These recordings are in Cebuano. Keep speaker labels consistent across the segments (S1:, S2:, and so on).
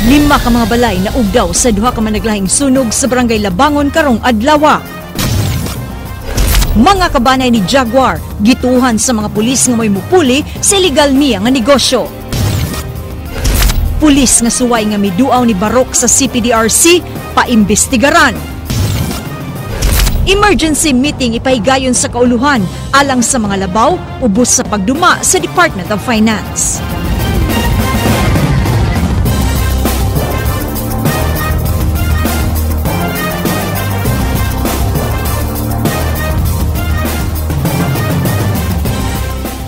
S1: Lima ka mga balay na ugdaw sa duha ka managlahing sunog sa Barangay Labangon karong adlaw. Mga kabanay ni Jaguar gituhan sa mga pulis nga may mupuli sa ilegal niya nga negosyo. Pulis nga suway nga miduaw ni Barok sa CPDRC paimbestigaran. Emergency meeting ipahigayon sa kauluhan alang sa mga labaw ubos sa pagduma sa Department of Finance.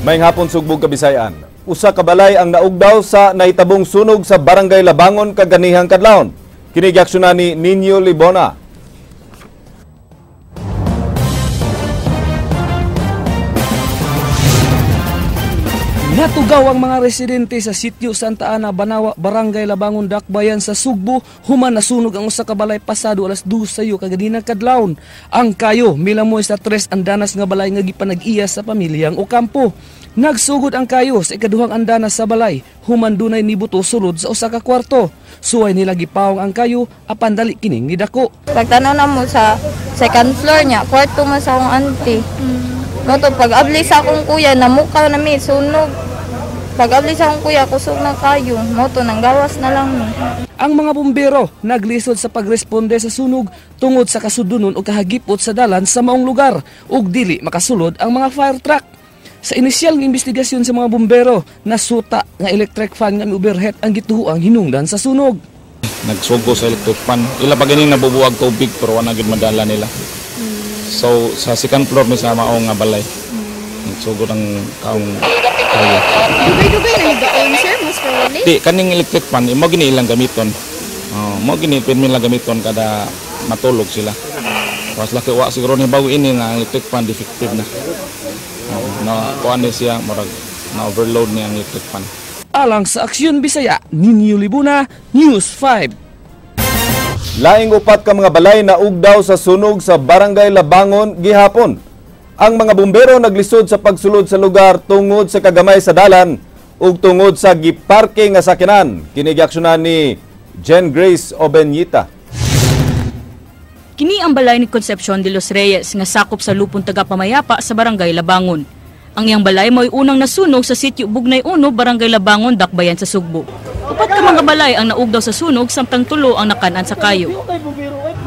S2: Maayong hapon Sugbog Kabisayan. Usa ka balay ang naugdaw sa nahitabong sunog sa Barangay Labangon kaganihang kadlawon. Kini giaksyonan ni Nino Libona.
S3: Natugaw ang mga residente sa sitio Santa Ana, Banawa, Barangay Labangon, Dakbayan sa Sugbo, human nasunog ang usa ka balay pasado alas 2 sayo kaganina kadlawon. Ang kayo milamoy sa tres andanas nga balay nga gipanag-iya sa pamilyang Ocampo. Nagsugod ang kayo sa ikaduhang andanas sa balay, human dunay nibuto sulod sa usa ka kwarto. Suway nila gipawong ang kayo apan dali kining nidako.
S4: Pagtanaw na mo sa second floor niya, kwarto man sa akong auntie. Gato, pag-abli sa akong kuya, namukaw na mi, sunog. Pag-abli sa akong kuya, kusog na kayo. Moto, nanggawas na lang mi.
S3: Ang mga bumbero naglisod sa pagresponde sa sunog tungod sa kasudunon o kahagipot sa dalan sa maong lugar ug dili makasulod ang mga fire truck. Sa inisyal nga investigasyon sa mga bumbero, nasuta nga electric fan nga overhead ang gituoang hinungdan sa sunog.
S5: Nagsugo sa electric fan. Ila pa ganing nabubuwag tubig pero wala gid madala nila. So sa second floor ni sa mao nga balay. Nagsugod ang kaong kayo.
S6: Dugay-dugay na higaon, sir, most probably.
S5: Di kaning electric fan imo gini ilang gamiton. Oh, mo gini pirmi lang gamiton kada matulog sila. Was laki wa siguro ni bago ini nga ang electric fan defective na. Oh, na kuan ni siya murag na overload ni ang electric fan.
S3: Alang sa Aksyon Bisaya, Ninyo Libuna, News 5.
S2: Laing upat ka mga balay na ugdaw sa sunog sa Barangay Labangon gihapon. Ang mga bumbero naglisod sa pagsulod sa lugar tungod sa kagamay sa dalan ug tungod sa giparke nga sakyanan. Kini giaksyonan ni Jen Grace Obeñita.
S7: Kini ang balay ni Concepcion de los Reyes nga sakop sa lupon taga-pamayapa sa Barangay Labangon. Ang iyang balay mo'y unang nasunog sa sitio Bugnay 1, Barangay Labangon, Dakbayan sa Sugbo. Upat ka mga balay ang naugdaw sa sunog samtang tulo ang nakan-an sa kayo.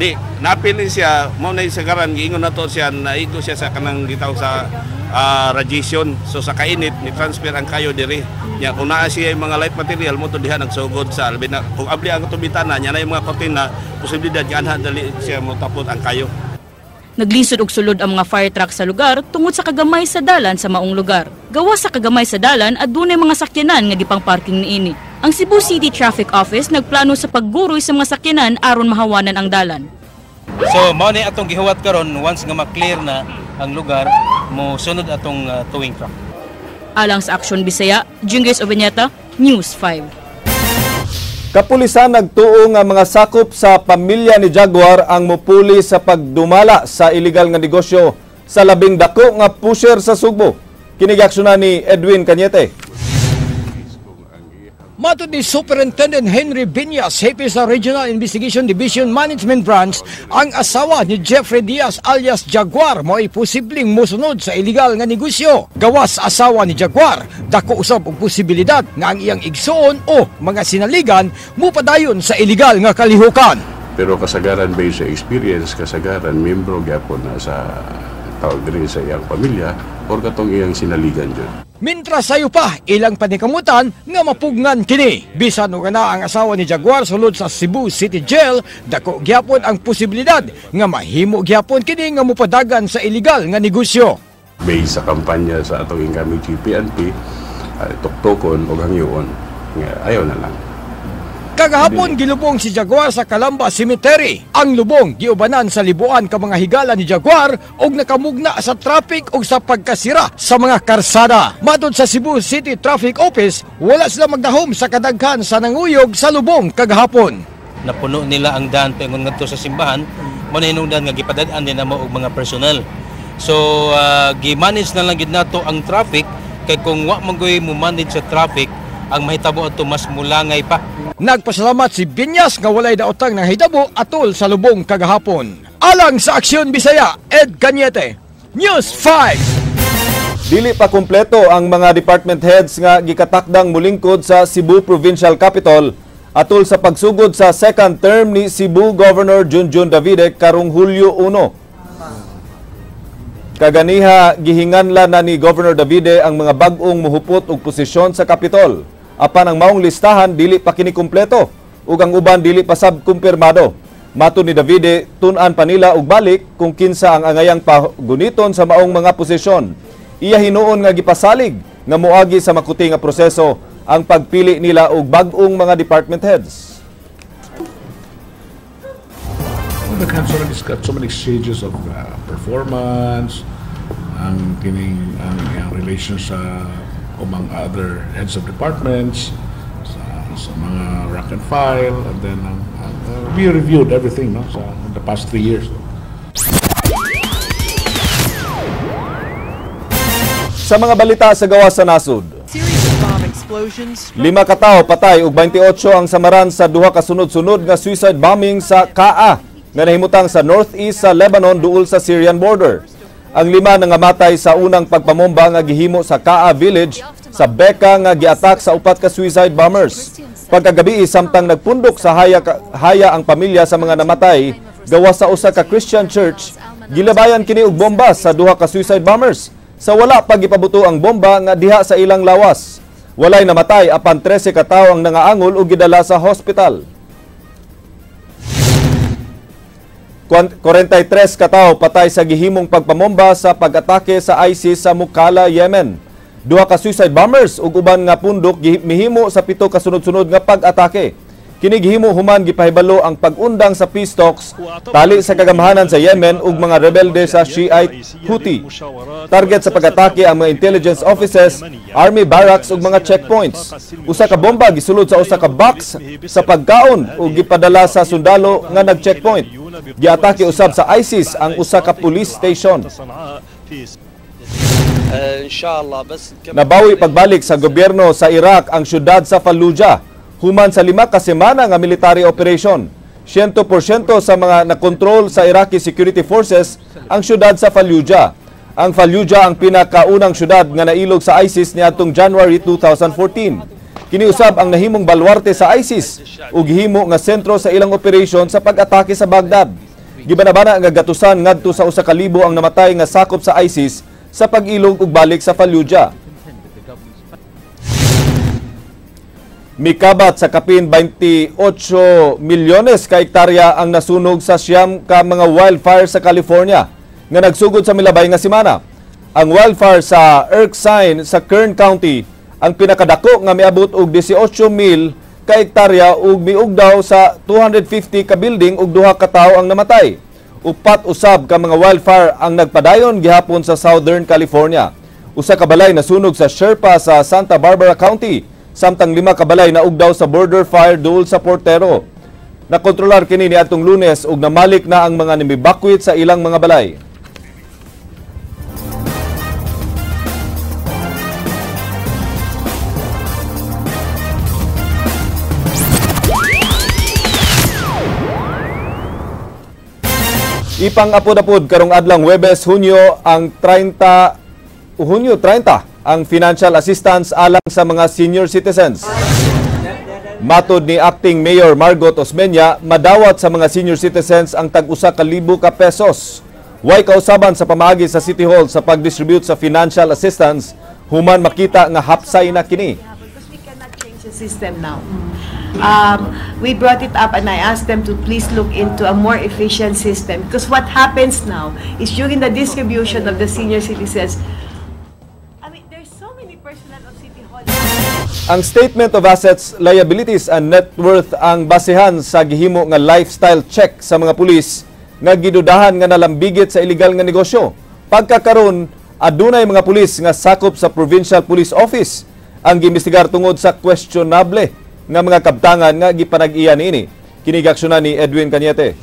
S8: Di, napilin siya, mao na sagaran, giingon na to siya, naigo siya sa kanang gitawag sa radiation. So sa kainit, ni transfer ang kayo diri. Nya kung naa siya yung mga light material mo to diha nagsugod sa albi na kung abli ang tubitana nya na yung mga kortina, posibilidad nga anha dali siya mo tapot ang kayo.
S7: Naglisod og sulod ang mga fire truck sa lugar tungod sa kagamay sa dalan sa maong lugar. Gawas sa kagamay sa dalan, adunay mga sakyanan nga gipang parking niini. Ang Cebu City Traffic Office nagplano sa pagguroy sa mga sakyanan aron mahawanan ang dalan.
S9: So mao ni atong gihuwat karon once nga ma-clear na ang lugar, mo sunod atong towing truck.
S7: Alang sa Aksyon Bisaya, Jungges Obeñeta, News 5.
S2: Kapulisan nagtuo nga mga sakop sa pamilya ni Jaguar ang mupuli sa pagdumala sa illegal nga negosyo sa labing dako nga pusher sa Sugbo. Kini giaksyonan ni Edwin Cañete.
S10: Matod ni Superintendent Henry Viñas, hepe sa Regional Investigation Division Management Branch, ang asawa ni Jeffrey Diaz alias Jaguar mo'y posibleng musunod sa illegal nga negosyo. Gawas asawa ni Jaguar, dako usab og posibilidad nga ang iyang igsoon o mga sinaligan mupadayon sa illegal nga kalihukan.
S11: Pero kasagaran based sa experience, kasagaran membro gyapon na sa tawag diri sa iyang pamilya or katong iyang sinaligan jud.
S10: Mintras sayo pa, ilang panikamutan nga mapugngan kini. Bisan og na ang asawa ni Jaguar sulod sa Cebu City Jail, dako gyapon ang posibilidad nga mahimo gyapon kini nga mupadagan sa illegal nga negosyo.
S11: Based sa kampanya sa atong incoming GPNP, tuktukon o hangyoon, nga ayaw na lang.
S10: Kagahapon gilubong si Jaguar sa Calamba Cemetery. Ang lubong giubanan sa libuan ka mga higala ni Jaguar og nakamugna sa traffic og sa pagkasira sa mga karsada. Matod sa Cebu City Traffic Office, wala sila magdahom sa kadaghan sa nanguyog sa lubong kagahapon.
S9: Napuno nila ang daan paingon ngadto sa simbahan, mo na hinungdan nga gipadad-an din namo og mga personnel. So gi-manage na lang gid nato ang traffic kay kung wa man goy mo manage sa traffic, Ang mahitabo adto mas mulangay pa.
S10: Nagpasalamat si Binyas nga walay daotang ng hitabo atol sa lubong kagahapon. Alang sa Aksyon Bisaya, Ed Cañete, News 5.
S2: Dili pa kumpleto ang mga department heads nga gikatakdang mulingkod sa Cebu Provincial Capitol atol sa pagsugod sa second term ni Cebu Governor Junjun Davide karong Hulyo 1. Kaganiha gihinganlan na ni Governor Davide ang mga bag-ong muhupot og posisyon sa Capitol. Apan ang maong listahan dili pa kini kumpleto ug ang uban dili pa sab kumpirmado. Matud ni Davide, tun-an pa nila og balik kung kinsa ang angayang paguniton sa maong mga posisyon. Iya hinuon nga gipasalig nga moagi sa makuti nga proseso ang pagpili nila og bag-ong mga department heads.
S12: Well, so many exchanges of performance, ang kining ang relations sa among other heads of departments, sa mga rank and file, and then we reviewed everything, no, sa the past 3 years.
S2: Sa mga balita sa gawas sa nasod, 5 katao patay ug 28 ang samaran sa duha ka sunod-sunod nga suicide bombing sa Kaa nga nahimutang sa northeast sa Lebanon duol sa Syrian border. Ang 5 nangamatay sa unang pagpamomba nga gihimo sa Kaa village sa Beka nga giatak sa 4 ka suicide bombers. Pagkagabi samtang nagpundok sa haya ang pamilya sa mga namatay gawas sa usa ka Christian church, gilabayan kini og bomba sa duha ka suicide bombers. Sa wala pagipabuto ang bomba nga diha sa ilang lawas. Walay namatay apan 13 ka tawo ang nangaangol ug gidala sa hospital. 43 katao patay sa gihimong pagpamomba sa pag-atake sa ISIS sa Mukalla, Yemen. Duha ka suicide bombers ug uban nga pundok mihimo sa 7 ka sunod-sunod nga pag-atake. Kini gihimo human gipahibalo ang pag-undang sa peace talks tali sa kagamhanan sa Yemen ug mga rebelde sa Shiite Houthi. Target sa pag-atake ang mga intelligence offices, army barracks ug mga checkpoints. Usa ka bomba gisulod sa usa ka box sa pagkaon ug gipadala sa sundalo nga nag-checkpoint. Giatake usab sa ISIS ang usa ka police station. Nabawi pagbalik sa gobyerno sa Iraq ang syudad sa Fallujah human sa 5 ka semana nga military operation. 100% sa mga nakontrol sa Iraqi Security Forces ang syudad sa Fallujah. Ang Fallujah ang pinakaunang syudad nga nailog sa ISIS niadtong January 2014. Kiniusab ang nahimong balwarte sa ISIS ug gihimo nga sentro sa ilang operation sa pag-atake sa Baghdad. Gibanabana nga gatusan ngadto sa 1,000 ang namatay nga sakop sa ISIS sa pag-ilog ug balik sa Fallujah. Mikabat sa kapin 28 milyones ka hektarya ang nasunog sa 9 ka mga wildfire sa California nga nagsugod sa milabay nga semana. Ang wildfire sa Erskine sa Kern County ang pinakadako nga miabot og 18,000 ka hektarya ug miugdaw sa 250 ka building ug 2 ka tawo ang namatay. 4 usab ka mga wildfire ang nagpadayon gihapon sa Southern California. Usa ka balay nasunog sa Sherpa sa Santa Barbara County, samtang 5 ka balay naugdaw sa border fire duol sa Portero. Nakontrolar kini niadtong Lunes ug namalik na ang mga nimibakwit sa ilang mga balay. Ipang-apod-apod karong adlang Huwebes, Hunyo ang 30 Hunyo 30 ang financial assistance alang sa mga senior citizens. Matod ni Acting Mayor Margot Osmeña, madawat sa mga senior citizens ang tag-usa ka libo ka pesos. Way kausaban sa pamaagi sa City Hall sa pag-distribute sa financial assistance human makita nga hapsay na kini.
S13: The system now. We brought it up and I asked them to please look into a more efficient system, because what happens now is during the distribution of the senior citizens, I mean, there's so many personnel of City Hall.
S2: Ang Statement of Assets, Liabilities and Net Worth ang basehan sa gihimo nga lifestyle check sa mga pulis nga gidudahan nga nalambigit sa illegal nga negosyo. Pagkakaron, adunay mga pulis nga sakop sa Provincial Police Office ang giimbestigar tungod sa questionable nga mga kabtangan nga gipanag-iya niini. Kini giaksyonan ni Edwin Cañete.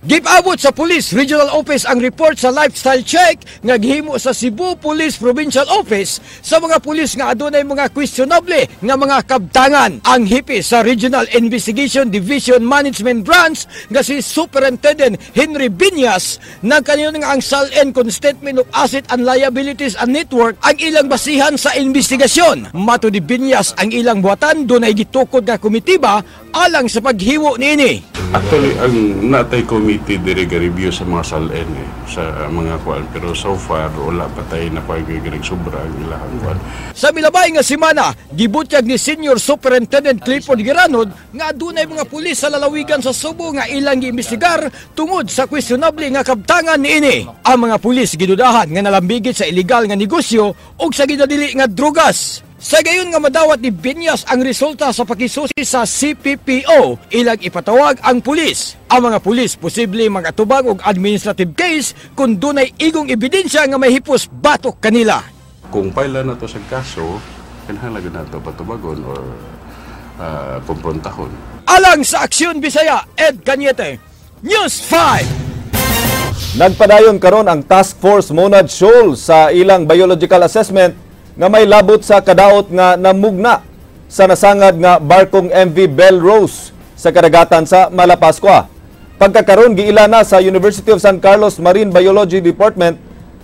S10: Gipabot sa Police Regional Office ang report sa lifestyle check nga gihimo sa Cebu Police Provincial Office sa mga pulis nga adunay mga questionable nga mga kabtangan. Ang hepe sa Regional Investigation Division Management Branch nga si Superintendent Henry Binyas nagkaniyon nga ang SALN kon Statement of Asset and Liabilities and Network ang ilang basihan sa investigasyon. Matud ni Binyas, ang ilang buhatan dunay gitukod nga komitiba alang sa paghiwo niini.
S11: Actually, ang natay committee diri ga review sa mga SALN eh, sa mga kuan, pero so far wala pa tayo na kuan sobra ang ilahang kuan.
S10: Sa milabay nga semana, gibutyag ni Senior Superintendent Clifford Giranod nga adunay mga pulis sa lalawigan sa Subo nga ilang giimbestigar tungod sa questionable nga kabtangan niini. Ang mga pulis gidudahan nga nalambigit sa illegal nga negosyo ug sa ginadili nga drugas. Sa gayon nga madawat ni Binyas ang resulta sa pakisusi sa CPPO, ilang ipatawag ang pulis. Ang mga pulis posible magatubang og administrative case kung dunay igong ebidensya nga may hipos batok kanila.
S11: Kung paila na to sa kaso, kinahanglan na to patubagon or kumprontahon.
S10: Alang sa Aksyon Bisaya, Ed Cañete, News 5.
S2: Nagpadayon karon ang Task Force Monad Shoal sa ilang biological assessment nga may labot sa kadaot nga namugna sa nasangad nga barkong MV Bell Rose sa kadagatan sa Malapascua. Pagkakaron, giila na sa University of San Carlos Marine Biology Department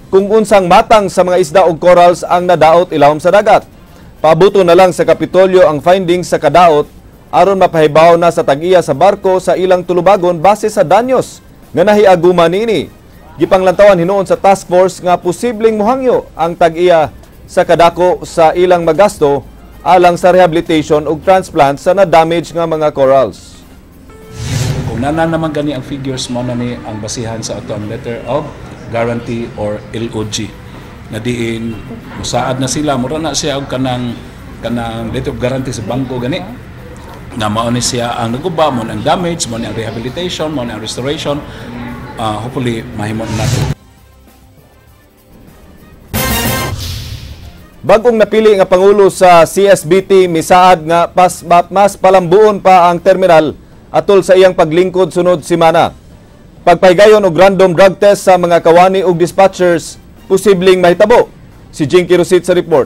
S2: kung unsang matang sa mga isda ug corals ang nadaot ilawom sa dagat. Paabuto na lang sa Kapitolyo ang findings sa kadaot aron mapahibaw na sa tag-iya sa barko sa ilang tulubagon base sa danyos nga nahiaguma niini. Gipanglantawan hinuon sa task force nga posibleng muhangyo ang tag-iya sa kadako sa ilang magasto alang sa rehabilitation ug transplant sa na-damage nga mga corals.
S12: Kung nana naman gani ang figures, mo na ni ang basihan sa atong letter of guarantee or LOG. Na diin musaad na sila, mura na siya og kanang kanang letter of guarantee sa bangko gani. Na mao ni siya ang naguba, mo ang damage, mo ni ang rehabilitation, mo ni ang restoration. Hopefully mahimo na nato.
S2: Bagong napili nga pangulo sa CSBT misaad nga mas palambuon pa ang terminal atol sa iyang paglingkod sunod semana. Pagpahigayon og random drug test sa mga kawani ug dispatchers posibleng mahitabo. Si Jinky Rosit sa report.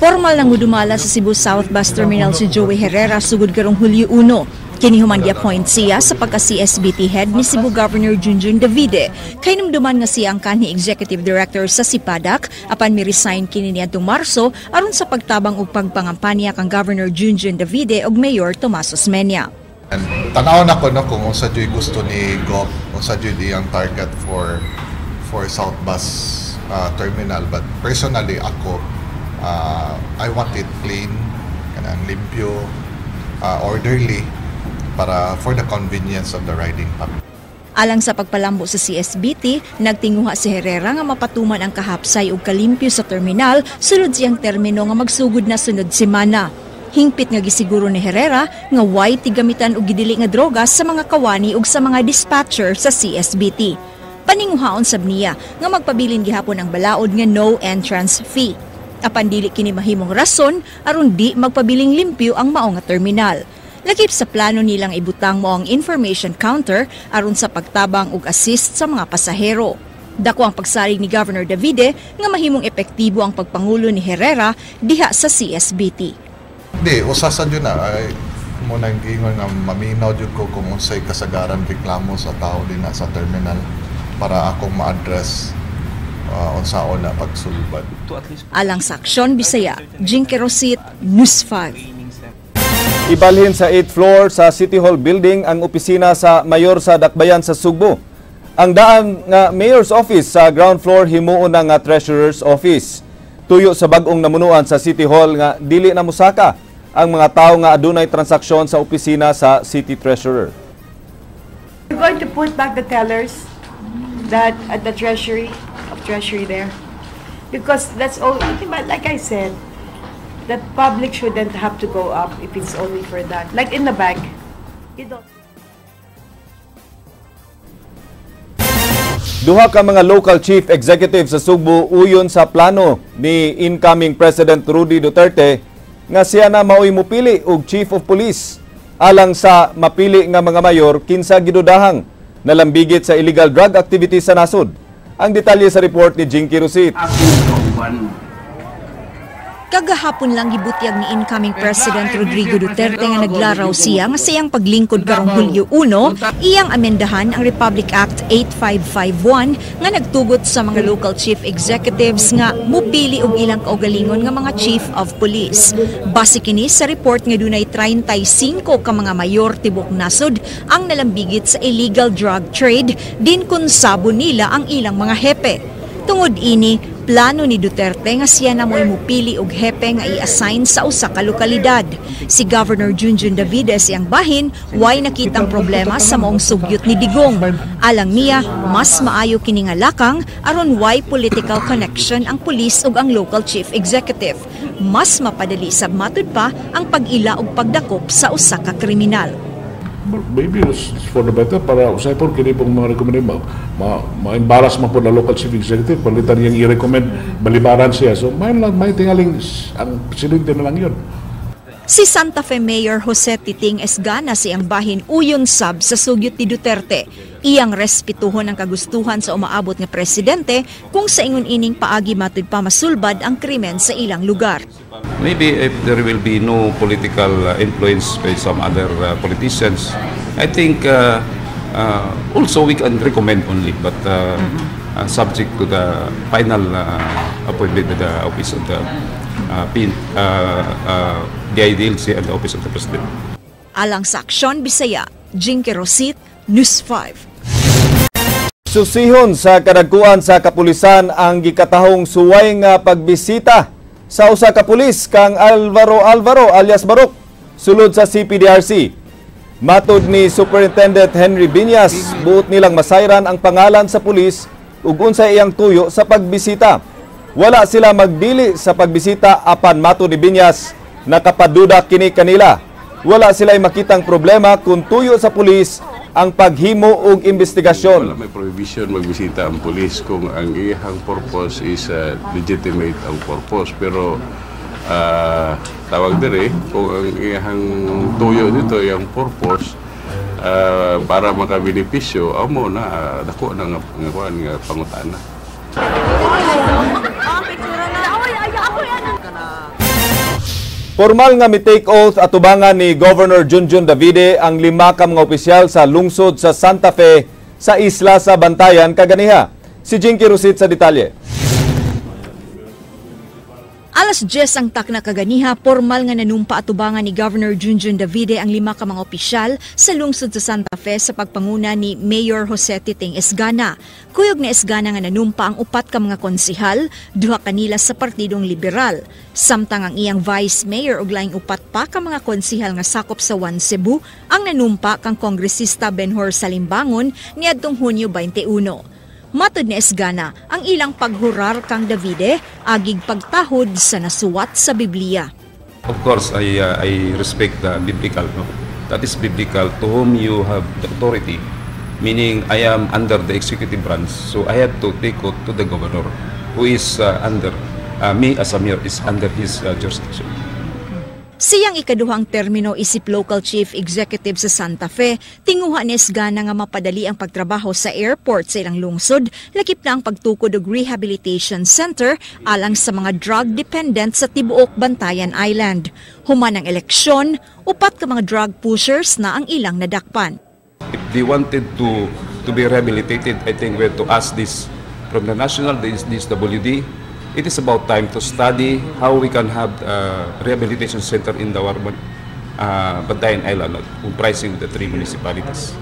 S1: Formal nang mudumala sa Cebu South Bus Terminal si Joey Herrera sugod karong Hulyo 1. Kini human gi-appoint siya sa pagka-CSBT head ni Cebu Governor Junjun Davide. Kahinumduman nga siya ang kanhi Executive Director sa Sipadac apan mi-resign kini niadtong Marso aron sa pagtabang og pagpangampanya kang Governor Junjun Davide ug Mayor Tomas Osmeña.
S14: And tanaw na ko no kung unsa jud gusto ni Gov, unsa jud iyang target for South Bus Terminal, but personally ako I want it clean, kanang limpyo, orderly, para for the convenience of the riding public.
S1: Alang sa pagpalambo sa CSBT, nagtinguha si Herrera nga mapatuman ang kahapsay ug kalimpyo sa terminal sulod siyang termino nga magsugod na sunod semana. Hingpit nga gisiguro ni Herrera nga way tigamitan og gidili nga droga sa mga kawani ug sa mga dispatcher sa CSBT. Paninguhaon sab niya nga magpabilin gihapon ang balaod nga no entrance fee. Apan dili kini mahimong rason aron di magpabiling limpyo ang mao nga terminal. Lakip sa plano nilang ibutang mo ang information counter aron sa pagtabang ug assist sa mga pasahero. Dako ang pagsalig ni Governor Davide nga mahimong epektibo ang pagpangulo ni Herrera diha sa CSBT.
S14: Di, usa sa dyan na, ay, mo nang giingon nga maminaw jud ko kung unsay kasagaran reklamo sa tao din na sa terminal para akong ma-address unsaon na pagsulbad.
S1: Alang sa Aksyon Bisaya, Jinky Rosit, News 5.
S2: Ibalhin sa 8th floor sa City Hall building ang opisina sa mayor sa Dakbayan sa Sugbo. Ang daan nga mayor's office sa ground floor himuon na nga treasurer's office. Tuyo sa bag-ong namunuan sa City Hall nga dili na musaka ang mga tao nga adunay transaksyon sa opisina sa city treasurer.
S13: We're going to put back the tellers that at the treasury of treasury there, because that's all. Like I said, the public shouldn't have to go up if it's only for that. Like in the bank, you don't.
S2: Duha ka mga local chief executive sa Sugbo uyon sa plano ni incoming President Rudy Duterte nga siya na maoy mupili og Chief of Police. Alang sa mapili nga mga mayor kinsa gidudahang nalambigit sa illegal drug activity sa nasod. Ang detalye sa report ni Jinky Rosit.
S1: Kagahapon lang gibutyag ni incoming President Rodrigo Duterte nga naglaraw siya nga sa iyang paglingkod karong Hulyo 1, iyang amendahan ang Republic Act 8551 nga nagtugot sa mga local chief executives nga mupili og ilang kaugalingon nga mga chief of police. Base kini sa report nga dunay 35 ka mga mayor tibok nasod ang nalambigit sa illegal drug trade din kun sabo nila ang ilang mga hepe. Tungod ini, plano ni Duterte nga siya na mo'y mupili og hepe nga i-assign sa usa ka lokalidad. Si Governor Junjun Davide iyang bahin, way nakitang problema sa maong sugyot ni Digong. Alang niya, mas maayo kini nga lakang aron way political connection ang pulis ug ang local chief executive. Mas mapadali sab matud pa ang pag-ila og pagdakop sa usa ka kriminal.
S12: Maybe it's for the better para usay po kini pong mga recommend ma-embarrass man po na local chief executive palitan niyang i-recommend balibaran siya, so may lang may tingaling ang presidente na lang yun.
S1: Si Santa Fe Mayor Jose Titing Esgana siyang bahin uyon sab sa sugyot ni Duterte. Iyang respetuhon ang kagustuhan sa umaabot nga presidente kung sa ingon ining paagi matud pa masulbad ang krimen sa ilang lugar.
S8: Maybe if there will be no political influence by some other politicians, I think also we can recommend only, but subject to the final appointment by the office of the DIDLC and the office of the President.
S1: Alang sa Aksyon Bisaya, Jinky Rosit, News 5.
S2: Susihon sa kadagkuan sa kapulisan ang gikatahong suway nga pagbisita sa usa ka pulis kang Alvaro Alvaro alias Barok sulod sa CPDRC. Matod ni Superintendent Henry Binyas, buot nilang masayran ang pangalan sa pulis ug unsay iyang tuyo sa pagbisita. Wala sila magdili sa pagbisita apan matod ni Binyas, nakapaduda kini kanila. Wala sila makitang problema kung tuyo sa pulis ang paghimo og investigasyon.
S11: Wala may prohibition magbisita ang pulis kung ang iyang purpose is legitimate ang purpose. Pero tawag diri, kung ang iyang tuyo dito, iyang purpose para makabenepisyo, amo na dako na nga nga, nga pangutana.
S2: Formal nga mi-take oath atubangan ni Governor Junjun Davide ang 5 ka mga opisyal sa lungsod sa Santa Fe sa isla sa Bantayan kaganiha. Si Jinky Rosit sa detalye.
S1: Alas 10 ang takna kaganiha, formal nga nanumpa atubangan ni Governor Junjun Davide ang 5 ka mga opisyal sa lungsod sa Santa Fe sa pagpanguna ni Mayor Jose Titing Esgana. Kuyog na Esgana nga nanumpa ang 4 ka mga konsihal, 2 kanila sa Partidong Liberal. Samtang ang iyang Vice Mayor ug laing 4 pa ka mga konsihal nga sakop sa One Cebu ang nanumpa kang Kongresista Benhur Salimbangon niadtong Hunyo 21. Matod ni Esgana, ang ilang paghurar kang Davide, agig pagtahod sa nasuwat sa Biblia.
S8: Of course, I respect the biblical. No? That is biblical to whom you have the authority, meaning I am under the executive branch, so I have to take oath to the governor, who is under, me as a mayor is under his jurisdiction.
S1: Siyang ikaduhang termino isip local chief executive sa Santa Fe, tinguha ni Esgana nga mapadali ang pagtrabaho sa airport sa ilang lungsod, lakip na ang pagtukod og rehabilitation center alang sa mga drug dependent sa tibuok Bantayan Island. Human ang eleksyon, 4 ka mga drug pushers na ang ilang nadakpan.
S8: If they wanted to be rehabilitated, I think we have to ask this from the national, this DSWD. It is about time to study how we can have a rehabilitation center in the Bantayan Island, comprising the 3 municipalities.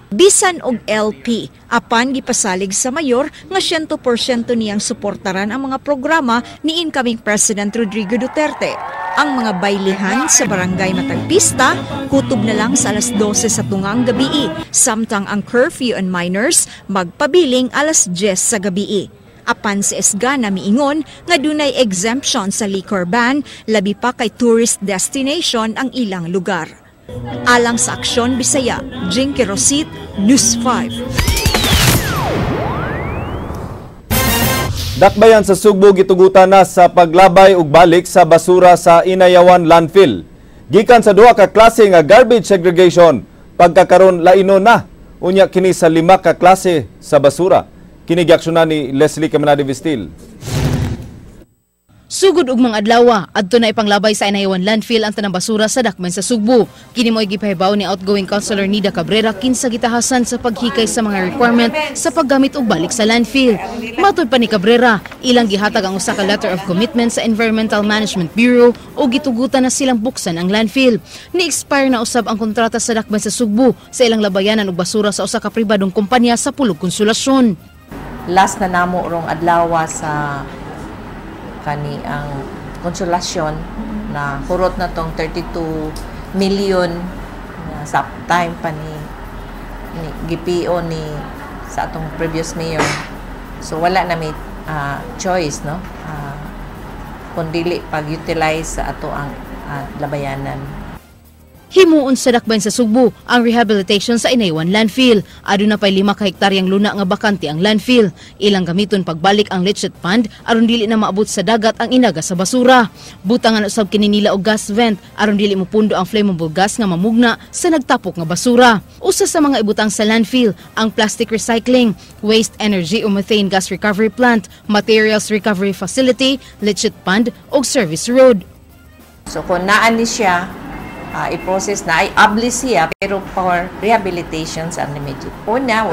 S1: Bisan og LP, apan gipasalig sa mayor nga 100% niyang suportaran ang mga programa ni incoming President Rodrigo Duterte. Ang mga baylihan sa barangay Matagpista, kutob na lang sa alas 12 sa tungang gabii, samtang ang curfew on minors magpabiling alas 10 sa gabii. Apan si Esgana miingon nga dunay exemption sa liquor ban, labi pa kay tourist destination ang ilang lugar. Alang sa Aksyon Bisaya, Jinky Rosit, News 5.
S2: Dakbayan sa Sugbo gitugutan na sa paglabay ug balik sa basura sa Inayawan landfill. Gikan sa duha ka klase nga garbage segregation, pagkakaron lainon na unya kini sa lima ka klase sa basura. Kini giaksyonan ni Leslie Caminade Vistil.
S15: Sugod og mga adlaw, adto na ipanglabay sa Inayawan Landfill ang tanang basura sa Dakbayan sa Sugbo. Kini mo'y gipahibaw ni outgoing Councilor Nida Cabrera kinsa gitahasan sa paghikay sa mga requirement sa paggamit og balik sa landfill. Matud pa ni Cabrera, ilang gihatag ang usa ka letter of commitment sa Environmental Management Bureau o gitugutan na silang buksan ang landfill. Ni-expire na usab ang kontrata sa Dakbayan sa Sugbo sa ilang labayanan og basura sa usa ka pribadong kumpanya sa Pulog Konsolasyon.
S16: Last na namo rong adlaw sa kani ang Konsolasyon na hurot na tong 32 million na sa time pa ni GPO ni sa atong previous mayor. So wala na may choice, no, kun dili pag-utilize sa ato ang labayanan.
S15: Himuon sa Dakbayan sa Sugbo ang rehabilitation sa Inaywan Landfill. Aduna pay 5 ka hektaryang luna nga bakante ang landfill. Ilang gamiton pagbalik ang leachate pond aron dili na maabot sa dagat ang inaga sa basura. Butangan usab kini nila og gas vent aron dili mopundo ang flammable gas nga mamugna sa nagtapok nga basura. Usa sa mga ibutang sa landfill ang plastic recycling, waste energy o methane gas recovery plant, materials recovery facility, leachate pond ug service road.
S16: So kung naan ni siya, i-process na ay abli siya pero for rehabilitation sa immediate. Una,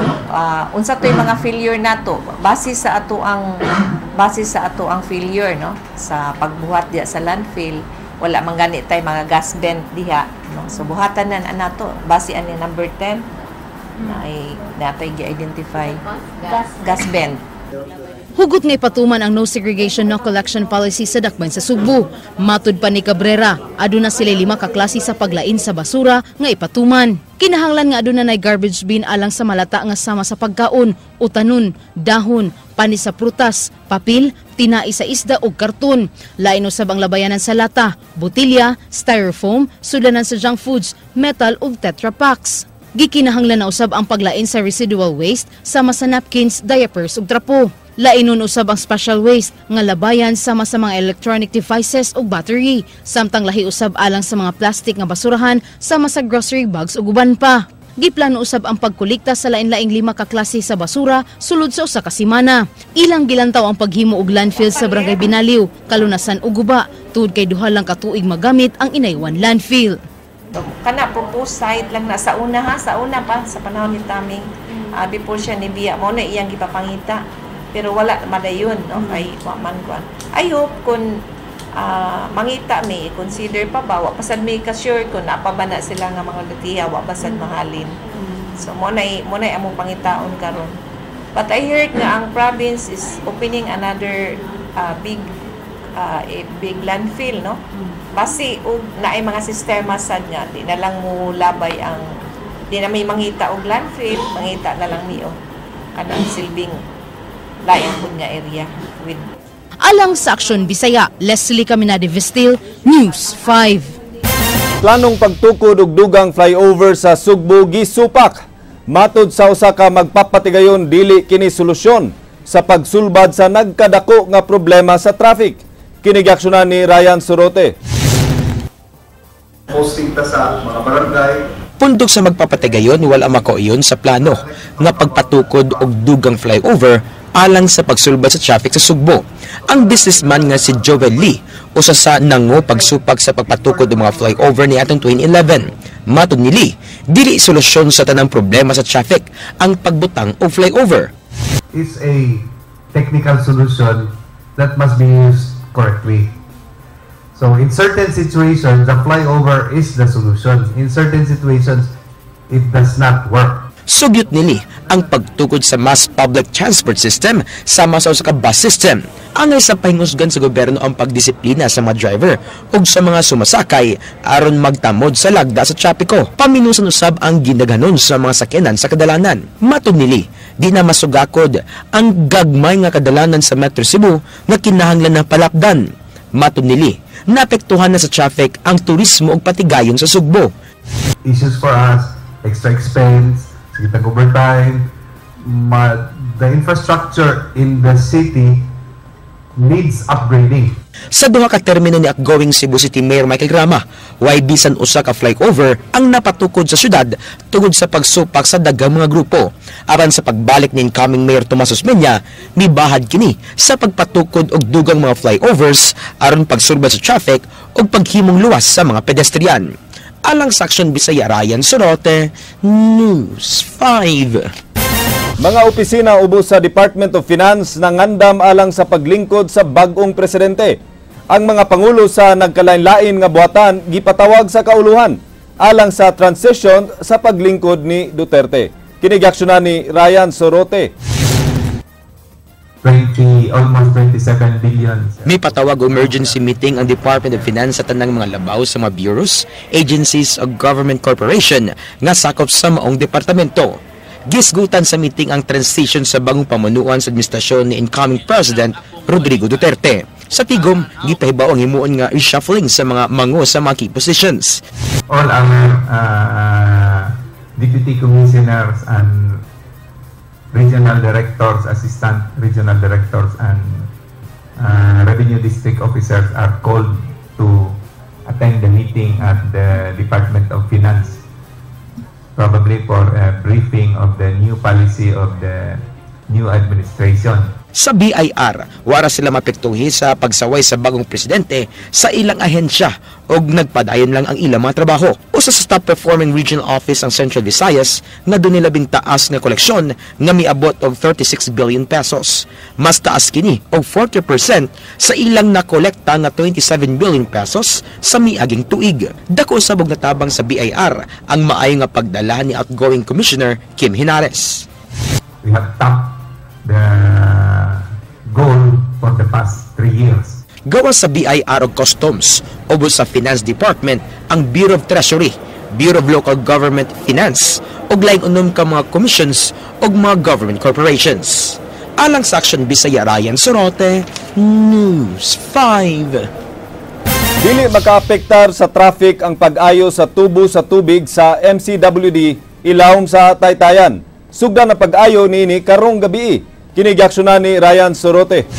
S16: unsa to'y mga failure nato base sa ato ang failure, no, sa pagbuhat diya sa landfill, wala man gani tay mga gas vent diha, no. So buhatan na na nato base ani number 10 na ay natay gi-identify gas vent.
S15: Hugot nga ipatuman ang no segregation, no collection policy sa Dakbayan sa Sugbo. Matud pa ni Cabrera, aduna sila lima ka klase sa paglain sa basura nga ipatuman. Kinahanglan nga aduna nay garbage bin alang sa malata nga sama sa pagkaon, utanon, dahon, panis sa prutas, papel, tinai sa isda ug karton. Lain usab ang labayanan sa lata, botilya, styrofoam, sudlanan sa junk foods, metal ug tetra packs. Gikinahanglan na usab ang paglain sa residual waste sama sa napkins, diapers ug trapo. Lainon usab ang special waste nga labayan sama sa mga electronic devices ug battery, samtang lahi usab alang sa mga plastic nga basurahan sama sa grocery bags ug uban pa. Giplano usab ang pagkolekta sa lain-laing lima ka klase sa basura sulod sa usa ka semana. Ilang gilantaw ang paghimo og landfill sa Barangay Binaliw, Kalunasan ug Guba, tungod kay duha lang ka tuig magamit ang Inaywan Landfill.
S16: So, kana proposed site lang na sa una ha, sa una pa sa panahon ni Taming, before siya ni biya mo na iyang gipapangita. Pero wala madayon, no, kay wa man kuan. I hope kung mangita mi, consider pa ba, wa pasad mi ka sure kung napa ba na sila nga mga lutiha, wa basad mahalin. So mo na among pangitaon karon. But I heard nga ang province is opening another big a big landfill, no? Basi og naay mga sistema sad nga di na lang mo labay ang di na may mangita og landfill, mangita na lang mi og kanang silbing lain pud nga area with
S15: Alang sa Aksyon Bisaya, Leslie Caminade Vestil, News 5.
S2: Planong pagtukod og dugang flyover sa Sugbo gisupak. Matod sa usa ka magpapatigayon, dili kini solusyon sa pagsulbad sa nagkadako nga problema sa traffic. Kini giaksyonan ni Ryan Sorote.
S17: Posting ta sa mga barangay.
S18: Pundok sa magpapatigayon, wala makauyon sa plano nga pagpatukod og dugang flyover alang sa pagsulbad sa traffic sa Sugbo. Ang businessman nga si Joel Lee usa sa nango pagsupak sa pagpatukod og mga flyover ni atong 2011. Matod ni Lee, dili solusyon sa tanang problema sa traffic ang pagbutang og flyover.
S17: Is a technical solution that must be used correctly. So in certain situations, the flyover is the solution. In certain situations, it does not work.
S18: Sugyot ni Lee ang pagtukod sa mass public transport system sama sa usa ka bus system. Angay sa pahingusgan sa gobyerno ang pagdisiplina sa mga driver ug sa mga sumasakay aron magtamod sa lagda sa trapiko. Paminusan usab ang gindaghanon sa mga sakyanan sa kadalanan. Matod ni Lee, di na masugakod ang gagmay nga kadalanan sa Metro Cebu nga kinahanglan na palapdan. Matod ni Lee, naapektuhan na sa traffic ang turismo ug patigayon sa Sugbo.
S17: Issues for us, extra expense, sige tag overtime, the infrastructure in the city needs upgrading.
S18: Sa duha ka termino ni outgoing Cebu City Mayor Michael Rama, way bisan usa ka flyover ang napatukod sa syudad tungod sa pagsupak sa daghang mga grupo. Apan sa pagbalik ni incoming Mayor Tomas Osmeña, mibahad kini sa pagpatukod og dugang mga flyovers aron pagsurba sa traffic ug paghimong luwas sa mga pedestrian. Alang sa Action Bisaya, Ryan Sorote, News 5.
S2: Mga opisina ubos sa Department of Finance nangandam alang sa paglingkod sa bag-ong presidente. Ang mga pangulo sa nagkalain-lain nga buhatan gipatawag sa kauluhan alang sa transition sa paglingkod ni Duterte. Kini giaksyonan ni Ryan Sorote.
S17: 20, almost 27 billion.
S18: May patawag emergency meeting ang Department of Finance sa tanang mga labaw sa mga bureaus, agencies o government corporation nga sakop sa maong departamento. Gisgutan sa meeting ang transition sa bagong pamunuan sa administrasyon ni incoming President Rodrigo Duterte. Sa tigom, gipahibaw ang himuon nga reshuffling sa mga mango sa mga key positions.
S17: All our deputy commissioners and regional directors, assistant regional directors, and revenue district officers are called to attend the meeting at the Department of Finance, probably for a briefing of the new policy of the new administration.
S18: Sa BIR, wara sila mapektuhi sa pagsaway sa bagong presidente sa ilang ahensya og nagpadayon lang ang ilang mga trabaho. Usa sa top performing regional office ang Central Visayas nga dunay labing taas nga koleksyon nga miabot og 36 billion pesos. Mas taas kini og 40% sa ilang nakolekta nga 27 billion pesos sa miaging tuig. Dako usab og natabang sa BIR ang maayo nga pagdala ni outgoing Commissioner Kim Hinares.
S17: We have topped the goal for the past 3 years.
S18: Gawas sa BIR og Customs, ubos sa Finance Department ang Bureau of Treasury, Bureau of Local Government Finance, ug laing unom ka mga commissions ug mga government corporations. Alang sa Action Bisaya, Ryan Sorote, News 5.
S2: Dili makaapektar sa traffic ang pag-ayo sa tubo sa tubig sa MCWD ilawom sa Taytayan. Sugdan ang pag-ayo niini karong gabii. Kini giaksyonan ni Ryan Sorote.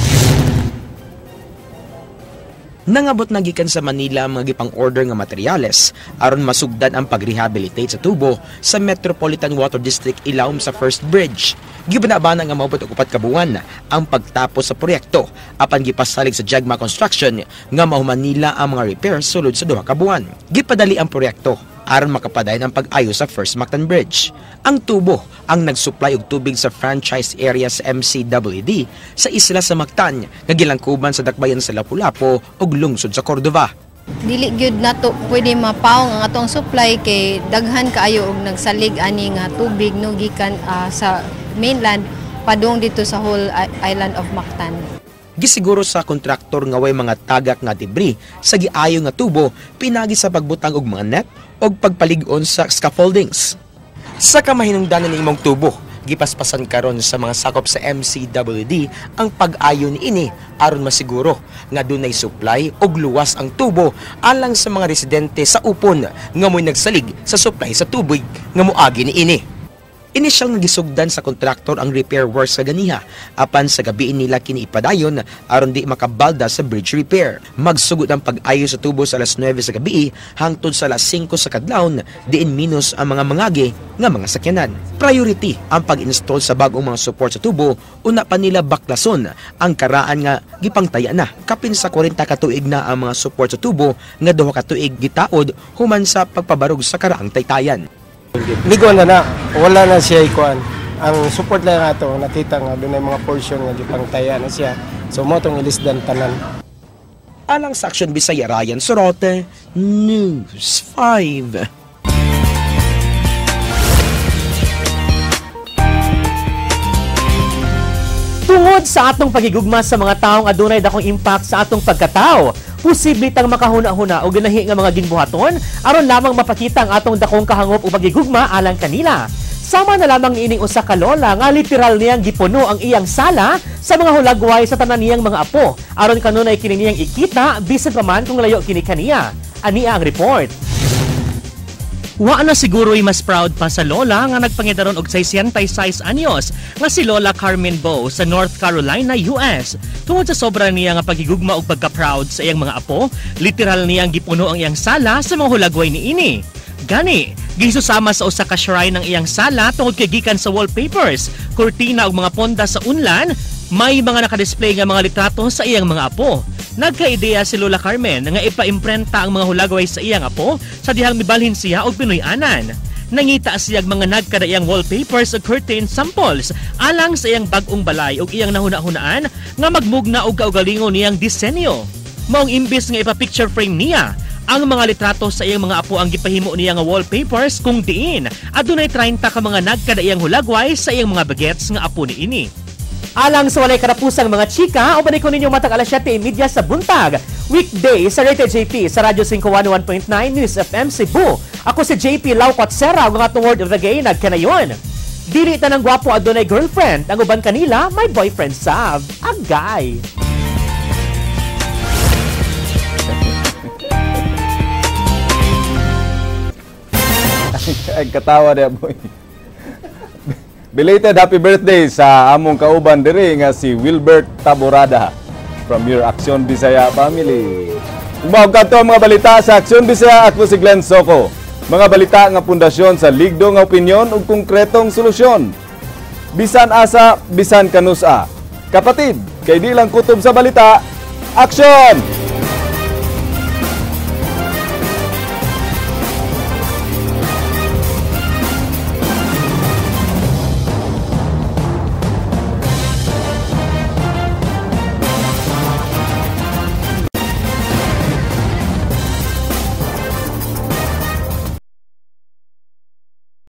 S18: Nangabot na gikan sa Manila ang mga gipang-order nga materyales aron masugdan ang pag-rehabilitate sa tubo sa Metropolitan Water District ilawom sa First Bridge. Gibanabana nga maabot og 4 ka buwan ang pagtapos sa proyekto apan gipasalig sa Jagma Construction nga mahuman nila ang mga repairs sulod sa 2 ka buwan. Gipadali ang proyekto aron makapadayon ang pag-ayo sa First Mactan Bridge. Ang tubo ang nagsupply og tubig sa franchise area sa MCWD sa isla sa Mactan nga gilangkuban sa dakbayan sa Lapu-Lapu ug lungsod sa Cordova.
S19: Dili gyud nato pwede mapaong ang atong supply kay daghan kaayo og nagsalig ani nga tubig no gikan sa mainland padung dito sa whole island of Mactan.
S18: Gisiguro sa kontraktor nga way mga tagak nga debris sa giayo nga tubo pinagi sa pagbutang og mga net og pagpalig-on sa scaffoldings. Sa kamahinungdanan ni imong tubo, gipaspasan karon sa mga sakop sa MCWD ang pag-ayo niini aron masiguro nga dunay supply og luwas ang tubo alang sa mga residente sa upon nga mo'y nagsalig sa supply sa tubig nga moagi niini. Inisyal nga gisugdan sa kontraktor ang repair works kaganiha apan sa gabi nila kini ipadayon aron di makabalda sa bridge repair. Magsugod ang pag-ayo sa tubo sa alas 9 sa gabi hangtod sa alas 5 sa kadlawon diin minus ang mga mangagi nga mga sakyanan. Priority ang pag-install sa bagong mga support sa tubo una pa nila baklason ang karaan nga gipangtaya na. Kapin sa 40 ka tuig na ang mga support sa tubo nga 2 ka tuig gitaod human sa pagpabarog sa karaang taytayan.
S20: Ligo na na, wala na siya ikuan. Ang support lang ato, nakita nga doon ay mga portion nga gipangtaya na siya. So mo tong ilisdan tanan.
S18: Alang sa Action Bisaya, Ryan Sorote, News 5.
S21: Tungod sa atong pagigugma sa mga taong adunay dakong impact sa atong pagkatao, posible tang makahuna-huna o ganahi nga mga ginbuhaton aron lamang mapakita ang atong dakong kahangop o pagigugma alang kanila. Sama na lamang niining usa ka lola nga literal niyang gipuno ang iyang sala sa mga hulagway sa tanan niyang mga apo aron kanunay kini niyang ikita bisan pa man kung layo kini kaniya. Ania ang report. Wa na siguro'y mas proud pa sa lola nga nagpangidaron og 66 anyos nga si Lola Carmen Bow sa North Carolina, US. Tungod sa sobra niya nga pagigugma og pagka-proud sa iyang mga apo, literal niyang gipuno ang iyang sala sa mga hulagway niini. Gani, gisusama sa usa ka shrine ang iyang sala tungod kay gikan sa wallpapers, kurtina ug mga ponda sa unlan, may mga nakadisplay nga mga litrato sa iyang mga apo. Nagka-ideya si Lola Carmen nga ipaimprenta ang mga hulagway sa iyang apo sa dihang mibalhin siya og Pinoy-anan. Nangita siya og mga nagkadaiyang wallpapers ug curtain samples alang sa iyang bag-ong balay ug iyang nahuna-hunaan nga magmugna og kaugalingon niyang disenyo. Maong imbis nga ipa-picture frame niya, ang mga litrato sa iyang mga apo ang gipahimo niya nga wallpapers kung diin adunay 30 ka mga nagkadaiyang hulagway sa iyang mga bagets nga apo niini. Alang sa walay karapusang mga chika, uban ko ninyo matag alas 7:30 sa buntag. Weekday sa Rated JP sa Radyo 511.9 News FM Cebu. Ako si JP Laucot Serra, ang atong word of the day nagkanayon. Dili tanang gwapo adunay girlfriend, ang uban kanila may boyfriend sab. Agay.
S2: Ay, katawa niya, boy. Belated happy birthday sa among kauban diri nga si Wilbert Taborada from your Aksyon Bisaya family. Ug kadto ang mga balita sa Aksyon Bisaya, ako si Glenn Soco. Mga balita nga pundasyon sa ligdo nga opinyon ug konkretong solusyon. Bisan asa, bisan kanusa. Kapatid, kay di lang kutob sa balita, aksyon!